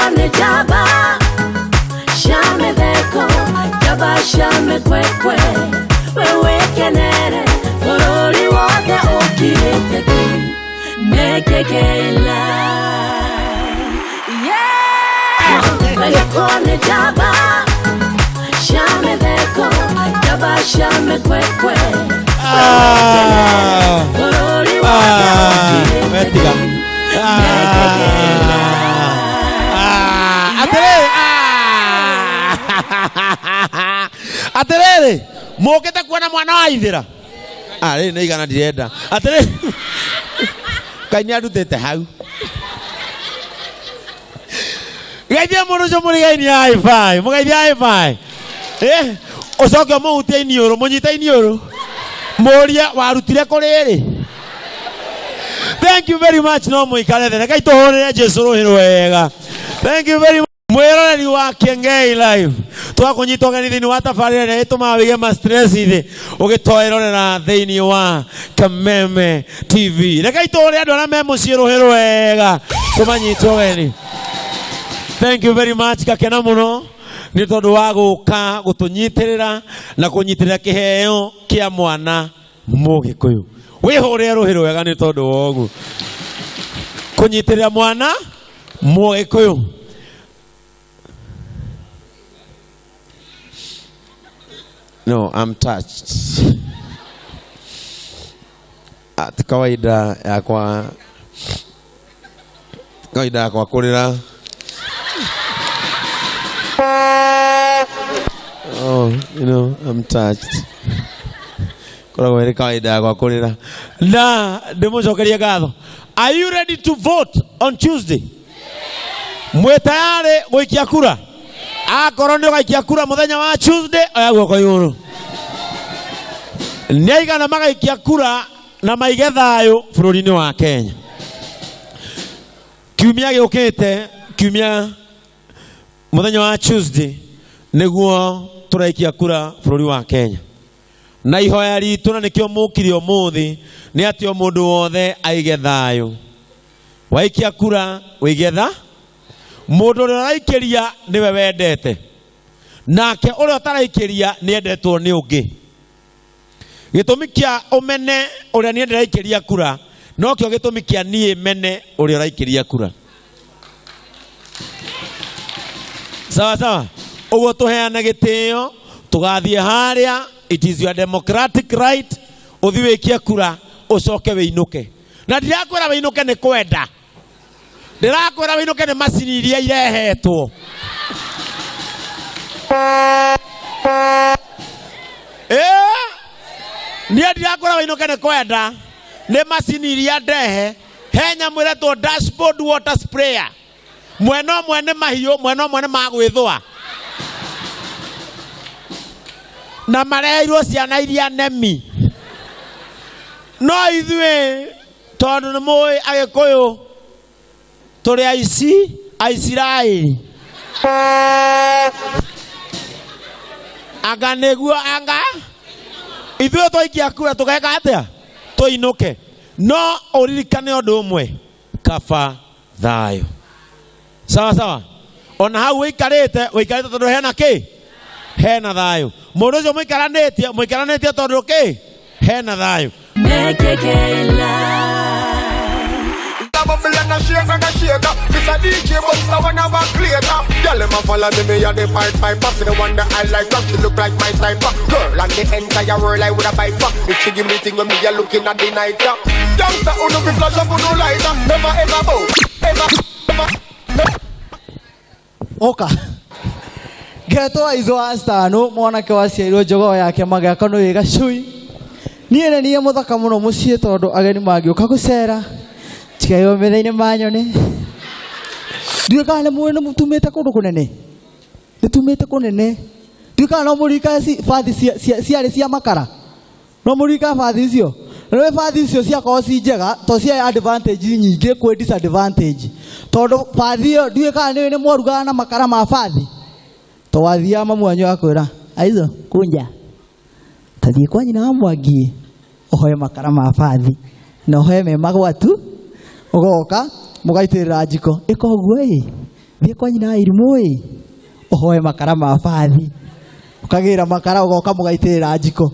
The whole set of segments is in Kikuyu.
Wegekwo nĩ njamba cia mĩtheko, njamba cia mĩkwekwe, we wĩkenere bũrũri wothe ũkirĩte ki nĩkĩkĩila. Yeah! Wegekwo nĩ njamba cia mĩtheko, njamba cia mĩkwekwe, we wĩkenere bũrũri wothe ũkirĩte Wetiga. ki nĩkĩkĩila. Atĩrĩrĩ, atĩrĩrĩ, mũkĩte kuona mwana wa ithĩra. Rĩrĩ nĩ igana ndirenda. Atĩrĩrĩ, Ngai nĩ andutĩte hau. Geithia mũndũ ũcio mũrigainie high five, mũgeithie high five. Ũcoke ũmũhutie iniũrũ, mũnyite iniũrũ, mũrie warutire kũ rĩrĩ. Thank you very much. No mũikare thĩ, rekei tũhũrĩre Jesu rũhĩ rwega. Thank you very much. Mwĩroreri wa Kiengei Live, twakũnyita ũgeni thĩinĩ wa tabarĩra ĩrĩa ĩtũmaga wĩige ma stress thĩ ũgĩtwerorera thĩinĩ wa Kameme TV. Rekei tũhũrĩre andũ arĩa me mũciĩ rũhĩ rwega, tũmanyite ũgeni. Thank you very much. Gakena mũno nĩ tondũ wa gũka gũtũnyitĩrĩra na kũnyitĩrĩra kĩheo kĩa mwana Mũgĩkũyũ. Wĩhũrĩre rũhĩ rwega nĩ tondũ wa ũguo kũnyitĩrĩra mwana Mũgĩkũyũ. No, I'm touched. Ti kawaida yakwa, kawaida yakwa kũrĩra. Oh, I'm touched. Koragwo ĩrĩ kawaida yakwa kũrĩra. Na ndĩmũcokerie ngatho. Are you ready to vote on Tuesday? Mwĩ tayarĩ gũikia kura? Akorwo nĩ ũgaikia kura mũthenya wa Tuesday, oya guoko igũrũ. Nĩ aigana magaikia kura na maige thayũ bũrũri-inĩ wa Kenya? Kiumia gĩũkĩte, kiumia mũthenya wa Tuesday, nĩguo tũraikia kura bũrũri wa Kenya. Na ihoya ritũ na nĩkĩo mũkire ũmũthĩ nĩ atĩ o mũndũ wothe aige thayũ. Waikia kura ũige tha, mũndũ ũrĩa ũraikĩria nĩwe wendete, nake ũrĩa ũtaraikĩria nĩ endetwo nĩ ũngĩ. Gĩtũmi kĩa ũmene ũrĩa niĩ ndĩraikĩria kura nokĩo gĩtũmi kĩa niĩ mene ũrĩa ũraikĩria kura. Sawa sawa. Ũguo tũheane gĩtĩo, tũgathiĩ harĩa, it is your democratic right, ũthiĩ wĩkie kura, ũcoke wĩinũke. Na ndirakwĩra wĩinũke nĩ kwenda, ndĩrakwĩra wĩinũke nĩ macini iria irehetwo. Niĩ ndirakwĩra wĩinũke nĩ kwenda, nĩ macini iria ndehe. He nyamũ ĩretwo dashboard water sprayer. Mwena ũmwe nĩ mahiũ, mwena ũmwe nĩ magwĩthũa. Na mareheirwo ciana iria nemi. No ithuĩ tondũ nĩ mũĩ Agĩkũyũ tũrĩ aici Aisiraeli. Anga nĩguo, anga ithuĩ twaikia kura tũgeka atĩa? Tũinũke. No ũririkane ũndũ ũmwe, kaba thayũ. Sawa sawa. Ona hau ũikarĩte, ũikarĩte tondũ hena kĩ? Hena thayũ. Mũndũ ũcio mũikaranĩtie, mũikaranĩtie tondũ kĩ? Hena thayũ. Bubble and a shake and a shake. Mister DJ Bumps, I wanna back later. Girl, them a follow me, me a the pipe pipe. See the one that I like, she look like my type. Girl, and the entire world I woulda buy for. If she give me thing when me a looking at the night. Youngster, who no fi flash up, who no lighter. Never ever bow, ever, ever. Oka. Ngetwo Aizo wa Stano, mwanake waciarirwo njogoo yake magĩaka nĩ wĩ gacui. Niĩ nĩ niĩ mũthaka mũno mũciĩ tondũ ageni mangĩũka gũcera njigairwo metha-inĩ manyone. Ndiũĩ kana nĩ mũĩ nĩ tumĩte kũndũ kũnene. Nĩ tumĩte kũnene. Ndiũĩ kana no mũririkane bathi ciarĩ cia makara. No mũririkane bathi icio. Na nĩ bathi icio ciakorwo ci njega to ciarĩ advantage nyingĩ kwĩ disadvantage. Tondũ bathi ĩyo ndiũĩ kana nĩ mwarugaga na makara ma bathi. To wathiaga mamu wanyu akwĩra, Aizo, kunja. Tathiĩ kwa nyina wa Mwangi ũhoe makara ma bathi na ũhoe me magwatu, ũgoka mũgaitĩrĩra njiko. Ĩka ũguo ĩ, Thiĩ kwa nyina wa irimũ ĩ, ũhoe makara ma bathi. Ũkagĩra makara ũgoka mũgaitĩrĩra njiko.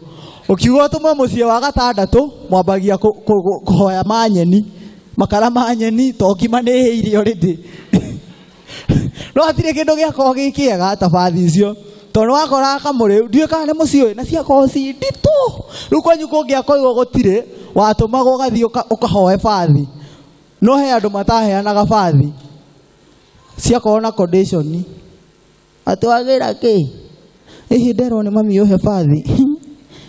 Ũkiuga ũtũmwo mũciĩ wa gatandatũ, mwambagia kũhoya ma nyeni. Makara ma nyeni, to ngima nĩ ĩhĩire already. No hatirĩ kĩndũ gĩakorwo gĩ kĩega ta bathi icio. Tondũ wakoraga kamũrĩu, ndiũĩ kana nĩ mũciĩ ũyũ, na ciakorwo ci nditũ. Rĩu kwanyu kũngĩakorirwo gũtirĩ, watũmagwo ũgathiĩ ũkahoe bathi. No he andũ mataheanaga bathi. Ciakorwo na condition. Atĩ wagĩra kĩ? Hihi nderwo nĩ mami ũhe bathi.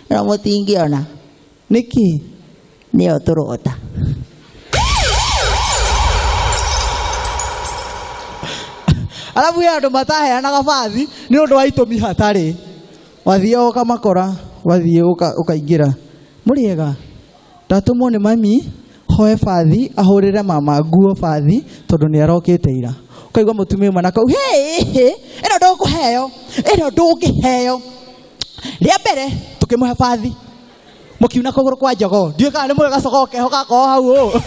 Na mũtingĩona. Nĩkĩ? Nĩyo tũrota. Arabu he andũ mataheanaga bathi nĩ ũndũ wa itũmi hatarĩ. Wathiĩ ũkamakora, wathiĩ ũkaingĩra. Mũrĩega, ndatũmwo nĩ mami hoe bathi, ahũrĩre mama nguo bathi tondũ nĩ arokĩte ira. Ũkaigua mũtumia ũmwe na kau, hĩ, hĩ, ĩno ndũkũheo, ĩno ndũngĩheo. Rĩa mbere tũkĩmũhe bathi, mũkiuna kũgũrũ kwa jogoo. Ndiũĩ kana nĩ mũĩ gacogoo keho gakorwo hau ũũ.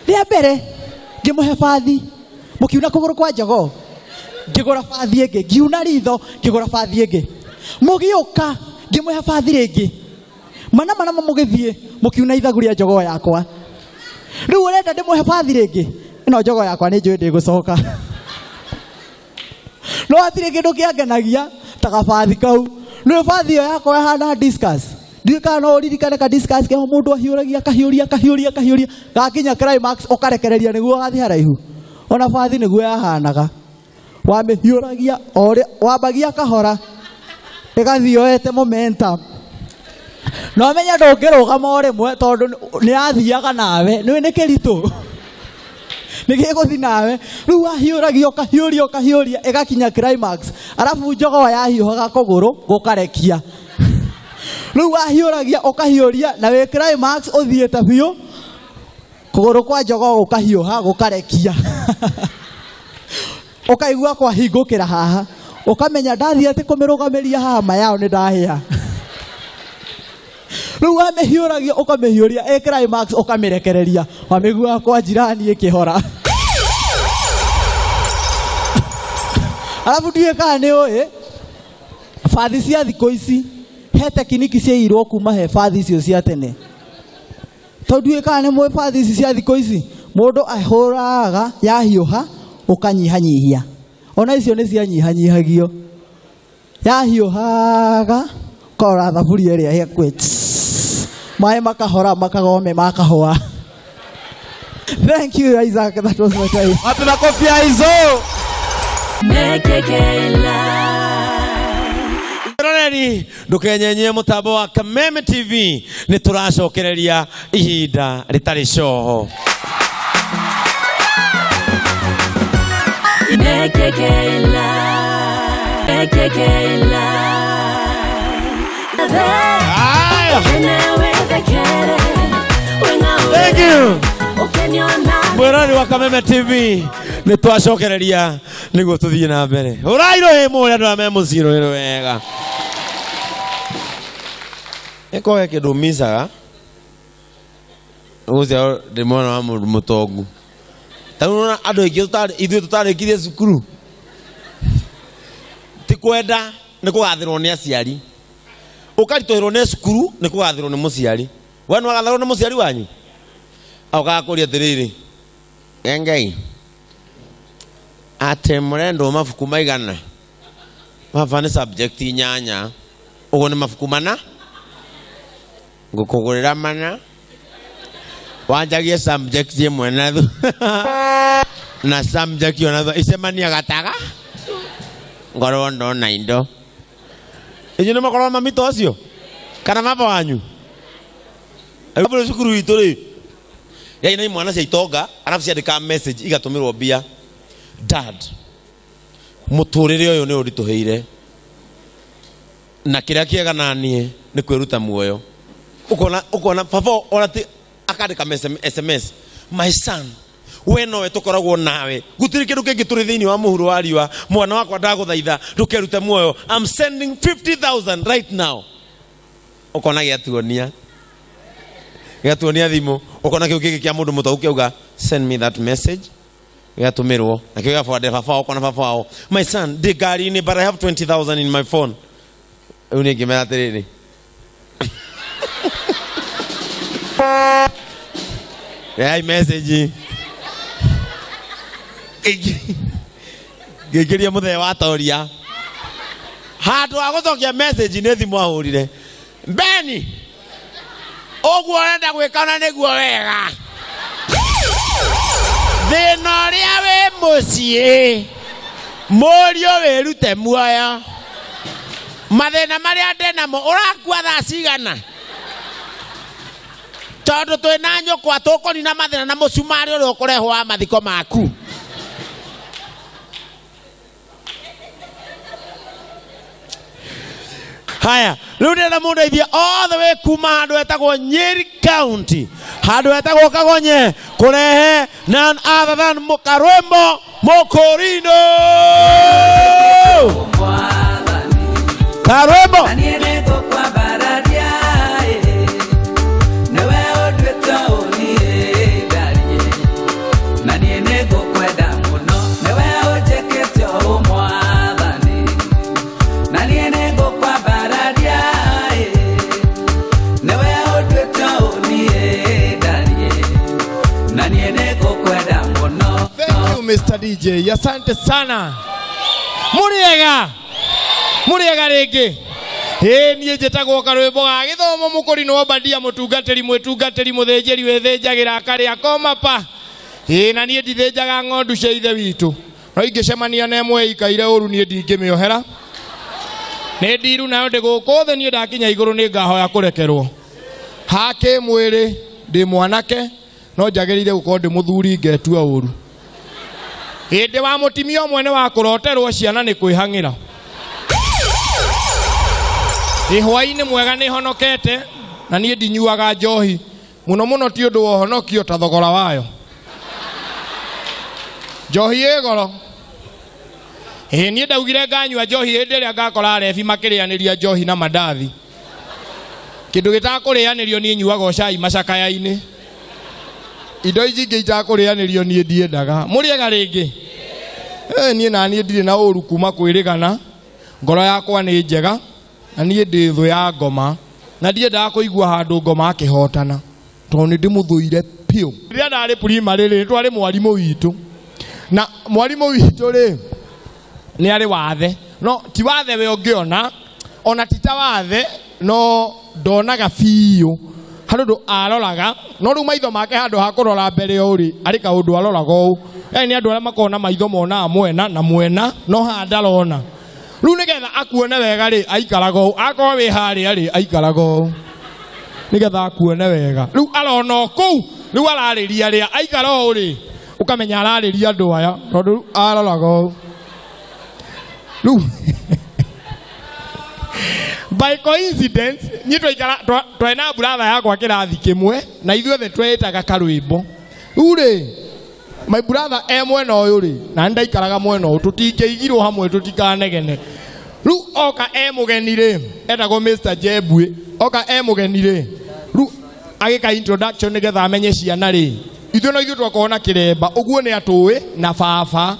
Rĩa mbere ngĩmũhe bathi, mũkiuna kũgũrũ kwa jogoo. Ngĩgũra bathi ĩngĩ, ngiuna ritho, ngĩgũra bathi ĩngĩ. Mũgĩũka, ngĩmũhe bathi rĩngĩ. Mana mana mũgĩthiĩ, mũkiuna ithagu rĩa jogoo yakwa. Rĩu ũrenda ndĩmũhe bathi rĩngĩ? Ĩno jogoo yakwa nĩ njũĩ ndĩgũcoka. No hatirĩ kĩndũ kĩangenagia ta gabathi kau. Nĩũĩ bathi ĩyo yakwa ĩhana discus. Ndiũĩ kana no ũririkane ka discus keho mũndũ ahiũragia, akahiũria, akahiũria, akahiũria. Gakinya climax ũkarekereria nĩguo gathiĩ haraihu. Ona bathi nĩguo yahanaga. Wamĩhiũragia o ũrĩa, wambagia kahora, ĩgathiĩ yoete momentum. Na ũmenye ndũngĩrũgama o rĩmwe tondũ nĩ yathiaga nawe. Nĩũĩ nĩ kĩritũ. Nĩ gĩgũthiĩ nawe. Rĩu wahiũragia, ũkahiũria, ũkahiũria, ĩgakinya climax. Arabu njogoo yahiũhaga kũgũrũ, gũkarekia. Rĩu wahiũragia, ũkahiũria, na wĩ climax ũthiĩte biũ, kũgũrũ kwa njogoo gũkahiũha, gũkarekia. Ũkaigua kwahingũkĩra haha. Ũkamenya ndathiĩ atĩ kũmĩrũgamĩria haha mayao nĩ ndahĩa. Rĩu wamĩhiũragia, ũkamĩhiũria, ĩ climax ũkamĩrekereria. Wamĩiguaga kwa jirani ĩkĩhora. Arabu ndiũĩ kana nĩ ũĩ, bathi cia thikũ ici, he tekiniki ciaiyirwo kuma he bathi icio cia tene. Tondũ ndiũĩ kana nĩ mũĩ bathi ici cia thikũ ici, mũndũ ahũraga yahiũha, ũkanyihanyihia. Ona icio nĩ cianyihanyihagio. Yahiũhaga, ũkarora thaburia ĩrĩa ĩhakuhĩ, tss, maĩ makahora, makagome, makahũa. Thank you, Isaac. That was my time. Wapi makofi ya Izo? Roreri, ndukenyenyie mutambo wa Kameme TV, nĩ tũracokereria ihinda rĩtarĩ coho. Aya. Thank you. Mwĩroreri wa Kameme TV, nĩ twacokereria nĩguo tũthiĩ na mbere. Hũrai rũhĩ mũrĩ andũ arĩa me mũciĩ rũhĩ rwega. Nĩ kwa he kĩndũ micaga gũciarwo ndĩ mwana wa mũndũ mũtongu. Ta rĩu ũrona andũ aingĩ ithuĩ tũtarĩkirie cukuru, ti kwenda nĩ kũgathĩrwo nĩ aciari. Ũkaritũhĩrwo nĩ cukuru nĩ kũgathĩrwo nĩ mũciari. We nĩ wagathĩrwo nĩ mũciari wanyu? Okaga kũria atĩrĩrĩ, Ngai, atĩ mũrendwo mabuku maigana? Baba nĩ subject inyanya, ũguo nĩ mabuku mana? Ngũkũgũrĩra mana, wanjagie subject ĩmwe na na subject ĩyo na icemania gataga, ngorwo ndona indo. Inyuĩ nĩ mũkorwo mami ta ũcio? Kana baba wanyu? Rĩu cukuru itũ rĩ, yarĩ na imwana cia itonga, arabu ciandĩkaga message igatũmĩrwo mbia. Dad, mũtũrĩre ũyũ nĩ ũritũhĩire. Na kĩrĩa kĩega na niĩ nĩ kwĩruta muoyo. Ũkona, ũkona baba ona ti akandĩka SMS, my son, we nowe tũkoragwo nawe, gũtirĩ kĩndũ kĩngĩ tũrĩ thĩinĩ wa mũhuro wa riũa. Mwana wakwa ndagũthaitha ndũkerute muoyo, I'm sending 50,000 right now. Ũkona gĩatuonia. Gĩgatuonia thimũ, ũkona kĩu kĩngĩ kĩa mũndũ mũtongu kĩauga send me that message, gĩgatũmĩrwo nakĩo gĩgaforward baba wao, ũkona baba wao, my son, ndĩ ngari-inĩ but I have 20,000 in my phone. Rĩu niĩ ngĩmera atĩrĩrĩ, rehai message. Ngĩingĩria mũthee wa toria handũ ha gũcokia message nĩ thimũ ahũrire Beni, ũguo ũrenda gwĩka na nĩguo wega, thĩna ũrĩa wĩ mũciĩ mũriũ wĩrute muoyo, mathĩna marĩa ndĩ namo ũrakua thaa cigana, tondũ twĩna nyũkwa tũkũnina mathĩna na mũcumarĩ ũrĩa ũkũrehwo wa mathiko maku. Haya, rĩu ndĩrenda mũndeithie othe wĩ kuma handũ hetagwo Nyeri County, handũ hetagwo Kagonye, kũrehe none other than Karwĩmbo Mũkũrinũ. Karwĩmbo. Thank you, Mr. DJ. Asante sana. Muriega. Muriega rĩngĩ. Ĩĩ niĩ njĩtagwo karwĩmbo ga gĩthomo mũkũrinũ Obadia mũtungatĩri mwĩtungatĩri mũthĩnjĩri wĩthĩnjagĩra akarĩa koma pa. Ĩĩ na niĩ ndithĩnjaga ng'ondu cia ithe witũ. No ingĩcemania na ĩmwe ĩikaire ũru niĩ ndingĩmĩohera. Nĩ ndiru nayo ndĩ gũkũ thĩ niĩ ndakinya igũrũ nĩ ngahoya kũrekerwo. Ha kĩmwĩrĩ ndĩ mwanake no njagĩrĩire gũkorwo ndĩ mũthuri ngetua ũru. Hĩndĩ wa mũtimia ũmwe nĩ wa kũroterwo ciana nĩ kwĩhang'ĩra. Ĩ hwaĩ-inĩ mwega nĩ honokete na niĩ ndinyuaga njohi mũno mũno ti ũndũ wa ũhonokio ta thogora wayo. Njohi ĩ goro. Ĩ niĩ ndaugire nganyua njohi hĩndĩ ĩrĩa ngakora arebi makĩrĩanĩria njohi na mandathi. Kĩndũ gĩtakũrĩanĩrio niĩ nyuaga cai macakaya-inĩ. Indo ici ingĩ itakũrĩanĩrio niĩ ndiendaga. Mũrĩega rĩngĩ. Niĩ na niĩ ndirĩ na ũru kuma kwĩrĩgana. Ngoro yakwa nĩ njega na niĩ ndĩ thũ ya ngoma na ndiendaga kũigua handũ ngoma akĩhotana tondũ nĩ ndĩmũthũire biũ. Rĩrĩa ndarĩ primary rĩ, twarĩ mwarimũ witũ na mwarimũ witũ rĩ nĩ arĩ wathe, no ti wathe we ũngĩona ona ti ta wathe, no ndonaga biũ harĩ ũndũ aroraga, no rĩu maitho make handũ ha kũrora mbere ũũ rĩ arĩ kaũndũ aroraga ũũ. Aya nĩ andũ arĩa makoragwo na maitho monaga mwena na mwena no haha ndarona. Rĩu nĩgetha akuone wega rĩ aikaraga ũũ, akorwo wĩ harĩa rĩ aikaraga ũũ nĩgetha akuone wega. Rĩu arona o kũu, rĩu ararĩria arĩa aikara ũũ rĩ ũkamenya ararĩria andũ aya tondũ rĩu aroraga ũũ. Rĩu by coincidence niĩ twaikara twarĩ na brother yakwa kĩrathi kĩmwe na ithuothe tweĩtaga karwĩmbo. Rĩu rĩ my brother e mwena ũyũ rĩ na nĩ ndaikaraga mwena ũyũ tũtingĩigirwo hamwe tũtikanegene. Rĩu oka e mũgeni rĩ etagwo Mr. Jebwe, oka e mũgeni rĩ rĩu agĩka introduction nĩgetha amenye ciana rĩ ithuĩ no ithuĩ twakorwo na kĩremba ũguo nĩ atũĩ na baba.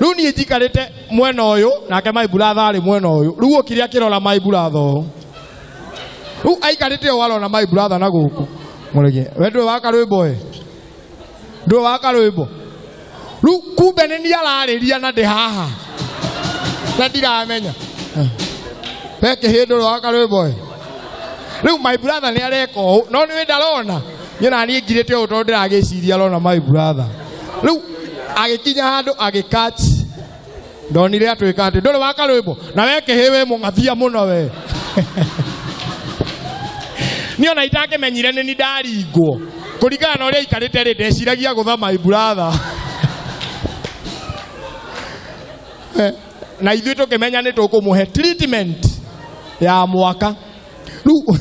Rĩu niĩ njikarĩte mwena ũyũ nake my brother arĩ mwena ũyũ. Rĩu okire akĩrora my brother ũũ. Rĩu aikarĩte ũũ arona my brother na gũkũ. Mũrege, we ndũĩ wa karwĩmbo ĩ? Ndũĩ wa karwĩmbo? Rĩu kumbe nĩ niĩ ararĩria na ndĩ haha na ndiramenya. We kĩhĩndũ wa karwĩmbo ĩ? Rĩu my brother nĩ areka ũũ no nĩ ndarona. Niĩ na niĩ ngirĩte ũũ tondũ ndĩragĩciria arona my brother. Rĩu agĩkinya handũ agĩcatch ndonire atwĩka atĩ ndũrĩ wa karwĩmbo na we kĩhĩ wĩ mũng'athia mũno we. Niĩ ona itakĩmenyire nĩ ni ndaringwo kũringana na ũrĩa aikarĩte rĩ ndeciragia gũtha my brother. Na ithuĩ tũkĩmenya nĩ tũkũmũhe treatment ya mwaka. Rĩu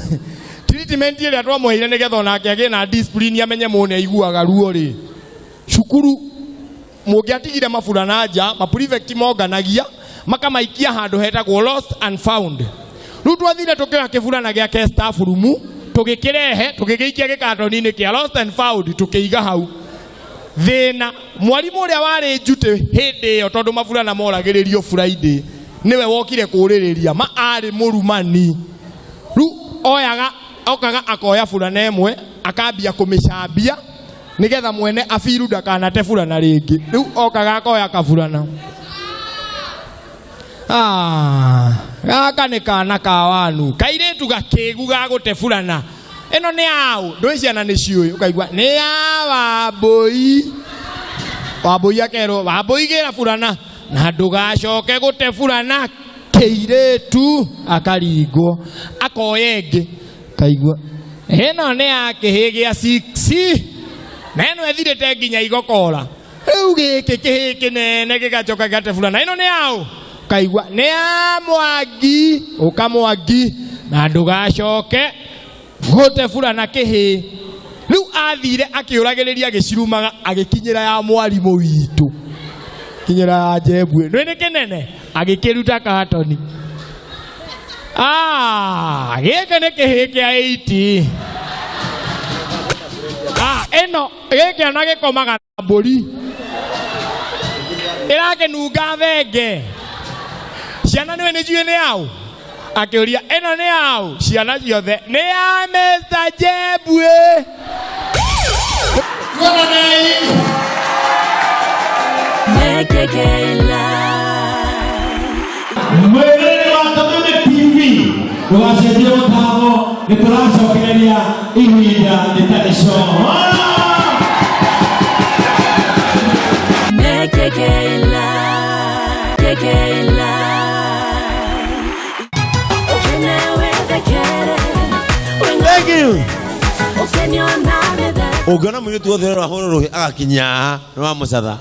treatment ĩrĩa twamũheire nĩgetha onake agĩe na discipline amenye mũndũ nĩ aiguaga ruo rĩ. Cukuru mũngĩatigire mabura na nja, maprefect monganagia makamaikia handũ hetagwo lost and found. Rĩu twathire tũkĩoya kĩburana gĩake staff room Tũgĩkĩrehe, tũgĩgĩikia gĩkatoni-inĩ kĩa lost and found, tũkĩiga hau. Thĩna, mwarimũ ũrĩa warĩ njutĩ hĩndĩ ĩyo, tondũ maburana moragĩrĩrio Friday, nĩwe wokire kũrĩrĩria ma arĩ mũrumani. Rĩu oyaga, okaga akoya burana ĩmwe, akambia kũmĩcambia nĩgetha mwene abiru ndakanate burana rĩngĩ. Rĩu okaga akoya kaburana. Ah, gaka nĩ kana ka wanu, kairĩtu gakĩgu ga gũte burana. Ĩno nĩ yaũ? Ndũĩ ciana nĩ ciũĩ, ũkaigua nĩ ya Wambũi. Wambũi akerwo, Wambũi gĩra burana na ndũgacoke gũte burana. Kĩirĩtu akaringwo, akoya ĩngĩ, kaigua ĩno nĩ ya kĩhĩ gĩa 6 na ĩno ĩthirĩte nginya igokora. Rĩu gĩkĩ kĩhĩ kĩnene gĩgacoka gĩgate burana. Ĩno nĩ yaũ? Kaigua nĩ ya Mwangi. Ũka Mwangi na ndũgacoke gũte burana kĩhĩ. Rĩu athire akĩũragĩrĩria agĩcirumaga, agĩkinyĩra ya mwarimũ witũ, kinyĩra ya Njembue nĩ nĩ kĩnene, agĩkĩruta katoni. Ah, gĩkĩ nĩ kĩhĩ kĩa 8. Ah, ĩno gĩkĩ ona gĩkomaga na mbũri, ĩrakĩnunga thenge. Ciana nĩwe nĩ njũĩ nĩ yaũ? Akĩũria ĩno nĩ yaũ? Ciana ciothe nĩ ya Mr. Njembue. Tuonanei. Mwĩrĩre wa Kameme TV, ndũgacenjie mũtambo, nĩ tũracokereria ihinda rĩtarĩ coa. Thank you. Ũngĩona mũirĩtu wothe ũrĩa wahũrwo rũhĩ agakinya haha nĩ wa mũcatha.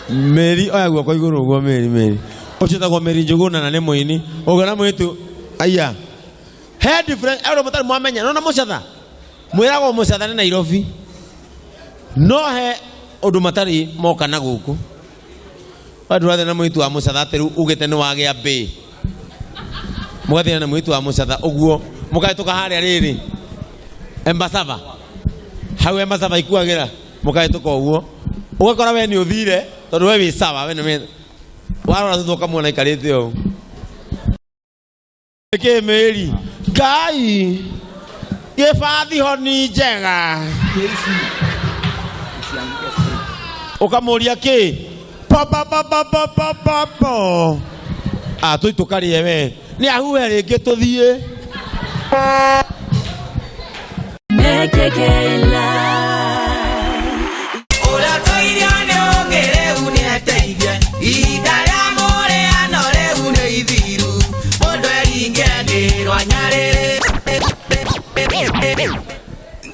Meri oya guoko igũrũ ũguo. Meri, Meri ũcio etagwo Meri Njũgũna na nĩ mũini. Ũngĩona mũirĩtu aya he difference ũndũ mũtarĩ mwamenya nona mũcatha mwĩragwo mũcatha nĩ Nairobi, no he ũndũ matarĩ moka na gũkũ. We ndũrathiĩ na mũirĩtu wa mũcatha atĩ rĩu ugĩte nĩ wagĩa mbĩ, mũgathiĩ na mũirĩtu wa mũcatha ũguo mũkahĩtũka harĩa rĩrĩ Embasava, hau Embasava ikuagĩra, mũkahĩtũka ũguo ũgakora we nĩ ũthire tondũ we wĩ sawa, we nĩ warora thutha ũkamuona aikarĩte ũũ. Nĩkĩ mĩri Ngai gĩbathi honi njega ũkamũria kĩ po po po po po po po po ah tũi tũkarĩe we nĩ ahuhe rĩngĩ tũthiĩ. Ũrĩa tũirio nĩ ũngĩ rĩu nĩeteithie, ihinda rĩa mũrĩano rĩu nĩ ithiru, mũndũ eringe nĩ rwanyarĩrĩ.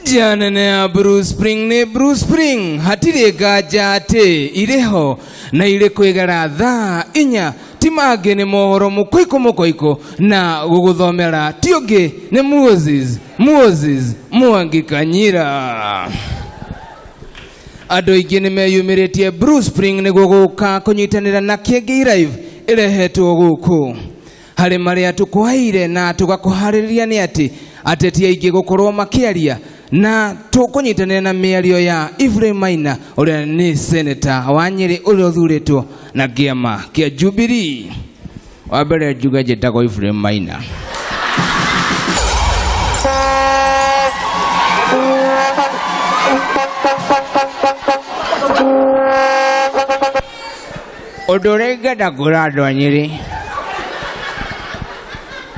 Njia nene ya Blue Spring nĩ Blue Spring, hatirĩ nganja atĩ irĩ ho na irĩ kwĩgera thaa 4 ti mangĩ nĩ mohoro mũkoiko mũkoiko na gũgũthomera ti ũngĩ nĩ Moses Moses Mwangi Kanyira. Andũ aingĩ nĩ meyumĩrĩtie Blue Spring nĩguo gũka kũnyitanĩra na Kĩengei Live ĩrehetwo gũkũ. Harĩ marĩa tũkwaire na tũgakũharĩrĩria nĩ atĩ ateti aingĩ gũkorwo makĩaria na tũkũnyitanĩra na mĩario ya Ephraim Maina ũrĩa nĩ seneta wa Nyĩrĩ ũrĩa ũthurĩtwo na kĩama kĩa Jubilee. Wa mbere njuge njĩtagwo Ephraim Maina. Ũndũ ũrĩa ingĩenda kwĩra andũ a Nyĩrĩ,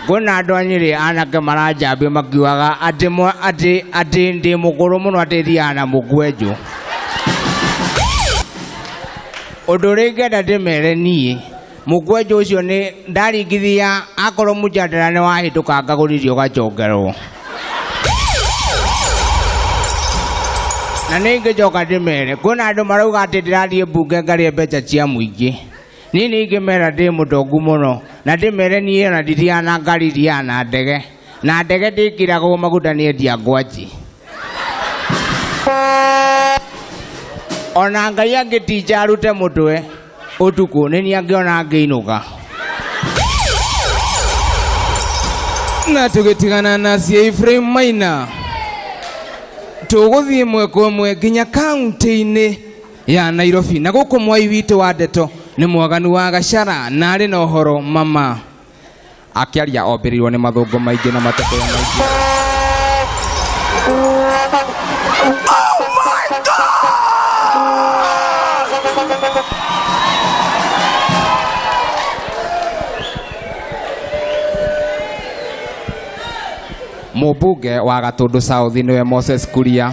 kwĩna andũ a Nyĩrĩ anake maranjambia makiugaga atĩ atĩ atĩ ndĩ mũkũrũ mũno, atĩ thiaga na mũkwenjũ. Ũndũ ũrĩa ingĩenda ndĩmere niĩ, mũkwenjũ ũcio nĩ ndaringithia akorwo mũjandara nĩ wahĩtũka ngagũrithio ũgacongerwo. Na nĩ ingĩcoka ndĩmere kwĩna andũ marauga atĩ ndĩrathiĩ mbunge ngarĩe mbeca cia mũingĩ. Niĩ nĩ ingĩmera ndĩ mũtongu mũno na ndĩmere niĩ ona ndithiaga na ngari, thiaga na ndege, na ndege ndĩkĩragwo maguta nĩ endia ngwaci. Ona Ngai angĩtinja arute mũtwe ũtukũ nĩ niĩ angĩona ngĩinũka. Na tũgĩtigana na cia Ephraim Maina tũgũthiĩ ĩmwe kwa ĩmwe nginya kaunti-inĩ ya Nairobi na gũkũ mwai witũ wa ndeto nĩ mwaganu wa Gachara na arĩ na ũhoro mama akĩaria ombĩrĩirwo nĩ mathũngũ maingĩ na matũkũya maingĩ. Mũmbunge wa Gatũndũ South nĩwe Moses Kuria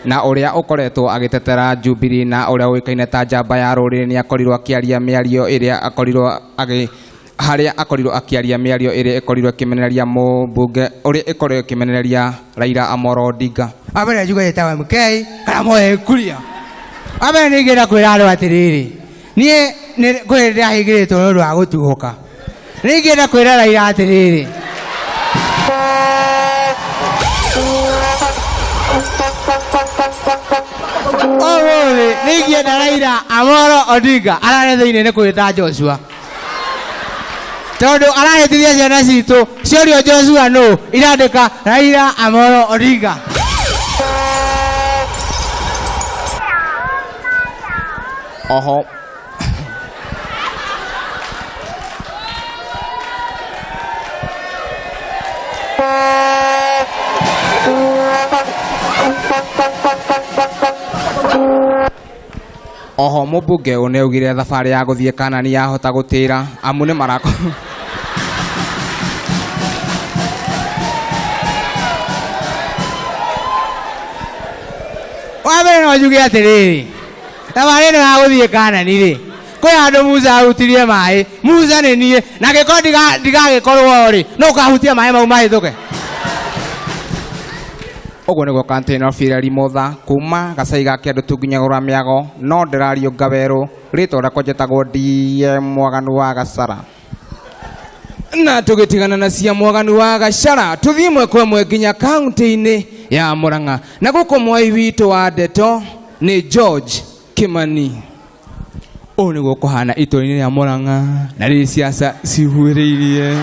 na ũrĩa ũkoretwo agĩtetera Jubilee na ũrĩa ũĩkaine ta njamba ya rũrĩrĩ nĩ akorirwo akĩaria mĩario ĩrĩa akorirwo agĩ harĩa akorirwo akĩaria mĩario ĩrĩa ĩkorirwo ĩkĩmenereria mũmbunge ũrĩa ĩkorirwo ĩkĩmenereria Raila Amolo Odinga. Wambere njuge njĩtagwo MK kana Moe Kuria. Wambere nĩ ingĩenda kwĩra andũ atĩrĩrĩ, niĩ nĩ kwĩ rĩrĩa hingĩrĩtwo nĩ ũndũ wa gũtuhũka. Nĩ ingĩenda kwĩra Raila atĩrĩrĩ, ũmũthĩ nĩ ingĩenda Raila Amolo Odinga arare thĩinĩ nĩ kwĩta Joshua tondũ arahĩtithia ciana citũ ciorio Joshua nũ irandĩka Raila Amolo Odinga. Oho oho mũmbunge ũyũ nĩaugire thabarĩ ya gũthiĩ Kanani yahota gũtĩra amu nĩ marako Wa mbere no njuge atĩrĩrĩ, thabarĩ ĩno ya gũthiĩ Kanani rĩ, kwĩ handũ Musa ahutirie maĩ. Musa nĩ niĩ, na angĩkorwo ndigagĩkorwo rĩ, no ũkahutia maĩ mau mahĩtũke. Ũguo nĩguo Container Firari Motha kuma gacai ga kĩndũ tunginyagũra mĩago no ndĩrariũnga werũ rĩtwa rĩakwa njĩtagwo DM Mwaganu wa Gachara. Na tũgĩtigana na cia Mwaganu wa Gachara tũthiĩ ĩmwe kwa ĩmwe nginya kaunti-inĩ ya Murang'a na gũkũ mwai witũ wa ndeto nĩ George Kimani. Ũũ nĩguo kũhana itũra-inĩ rĩa Murang'a na rĩrĩ ciaca cihuhĩrĩirie.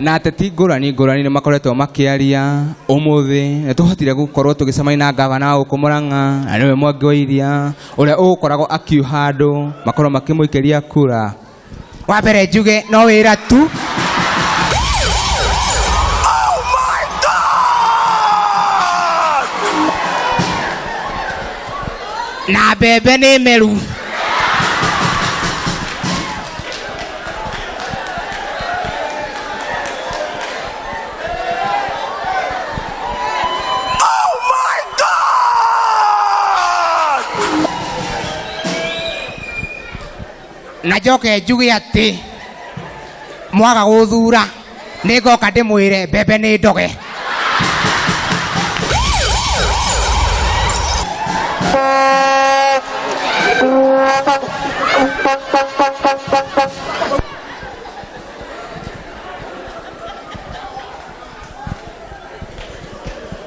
Na ateti ngũrani ngũrani nĩ makoretwo makĩaria ũmũthĩ nĩ tũhotire gũkorwo tũgĩcemania na ngavana wa gũkũ Murang'a na nĩwe Mwangi wa Iria ũrĩa ũgũkoragwo akiuha andũ makorwo makĩmũikĩria kura. Wa mbere njuge no wĩra tu. Na mbembe nĩ meru. Na njoke njuge atĩ mwaga gũthura nĩ ngoka ndĩmwĩre mbembe nĩ ndoge.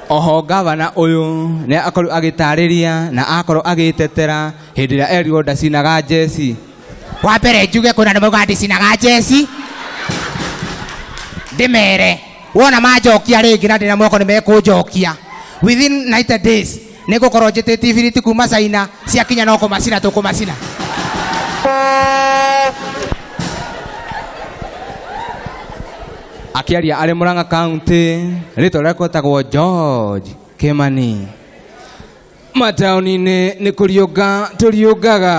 Oho gavana ũyũ nĩ akorirwo agĩtarĩria na akorwo agĩtetera hĩndĩ ĩrĩa erirwo ndacinaga njeci. Wa mbere njuge kwĩna andũ maugaga ndicinaga njeci, ndĩmere wona manjokia rĩngĩ na ndĩna mwĩhoko nĩ mekũnjokia within 90 days nĩ ngũkorwo njĩtĩtie ibiriti kuma China ciakinya no kũmacina tũkũmacina. Akĩaria arĩ Murang'a County rĩtwa rĩakwa etagwo George Kimani. Mataũni-inĩ nĩ kũriũnga tũriũngaga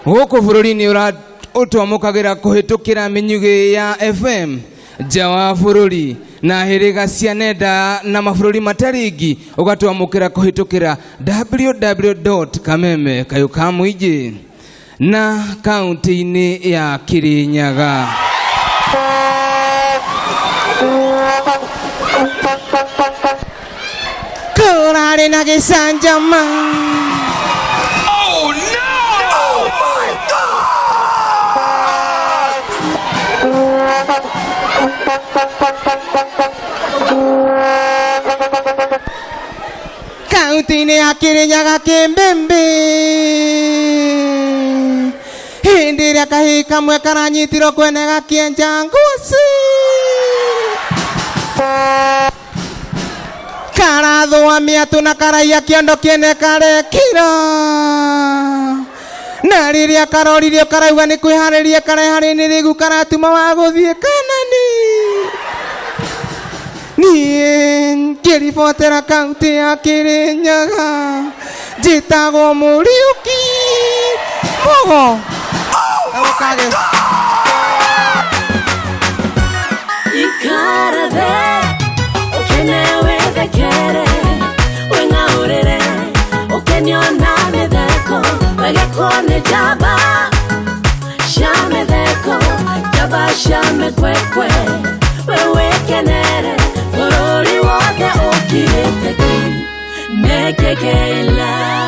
gũkũ bũrũri-inĩ ũtwamũkagĩra kũhĩtũkĩra mĩnyugĩ ya FM nja wa bũrũri na hĩrĩga cia nenda na mabũrũri mataringi ũgatwamũkĩra kũhĩtũkĩra www.kameme kayũ ka mũingĩ na kaunti-inĩ ya Kirinyaga. Kũrarĩ na gĩcanjama. Oh no! Oh my God! Kaunti-inĩ ya Kirinyaga kĩmbĩmbĩ. Hĩndĩ ĩrĩa kahĩĩ kamwe karanyitirwo kwene gakĩenja nguci karathũa mĩatũ na karaiya kĩondo kĩene karekira na rĩrĩa karoririo karauga nĩ kwĩharĩria kareharĩ rĩgu karatuma wa gũthiĩ kanani niĩ ngĩribotera kaunti ya Kĩrĩnyaga njĩtagwo Mũriũki Mũgo. Agũkage. Ikara thĩ ũkene wĩthekere wĩng'aũrĩre ũkenio na mĩtheko wegekwo nĩ njamba cia mĩtheko njamba cia mĩkwekwe we wĩkenere bũrũri wothe ũkirĩte ki nĩ Kĩengei Live.